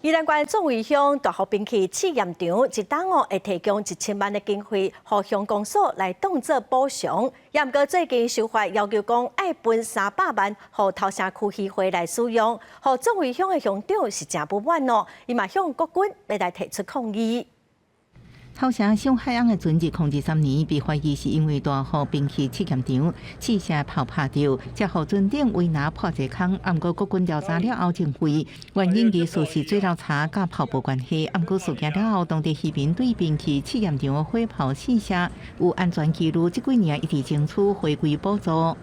宜蘭縣壯圍鄉大湖兵器試驗場一冬哦會提供1000萬的經費，予鄉公所來當做補償。也毋過最近修法要求講愛分300萬，予頭城區漁會來使用，予壯圍鄉的鄉長是誠不滿哦。伊嘛向國軍欲來提出抗議。頭城小海翁的船2023年被懷疑是因為大湖兵器試驗場試射炮拍著，才予船頂圍欄破一個空。毋過國軍調查了後認為，原因疑似是水流差佮炮無關係。毋過事件了後，當地漁民對兵器試驗場的火炮試射有安全疑慮，這幾年一直爭取回歸補助。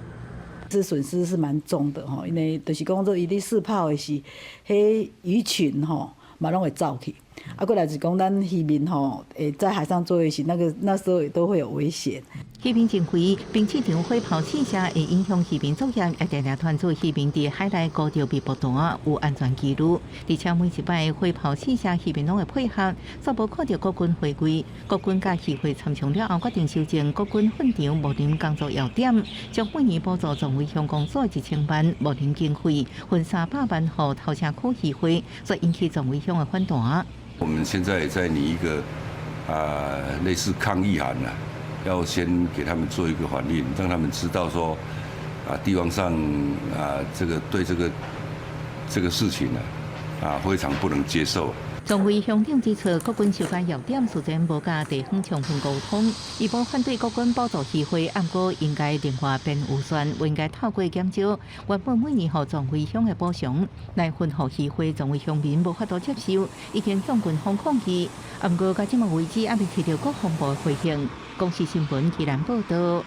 這損失是蠻重的吼，因為就是講做伊咧試炮的時，彼魚群吼嘛攏會走去。啊，過來就是講，咱漁民吼，會在海上作業時，那個那時候也都會有危險。漁民認為，兵試場火炮試射會影響漁民作業，也定定傳出漁民佇海內孤釣被捕單，有安全疑慮。而且每一擺火炮試射，漁民攏會配合，煞無看著國軍回歸。國軍佮漁會參詳了後，決定修正國軍訓場模擬工作要點，將每年補助壯圍鄉公所1000萬模擬經費，分300萬予頭城區漁會，所以引起壯圍鄉的反彈。我們現在在擬一個啊類似抗議函啊，要先給他們做一個反應，讓他們知道說啊地方上啊這個對這個事情呢啊非常不能接受。壯圍鄉長指出，國軍修改要點，事前無佮地方充分溝通，伊無反對國軍補助漁會，毋過應該另外編預算，毋應該透過減少原本每年予壯圍鄉的補償來分予漁會，壯圍鄉民無法度接受，已經向軍方抗議。毋過到這馬為止，猶未提著國防部的回應。公視新聞，宜蘭報道。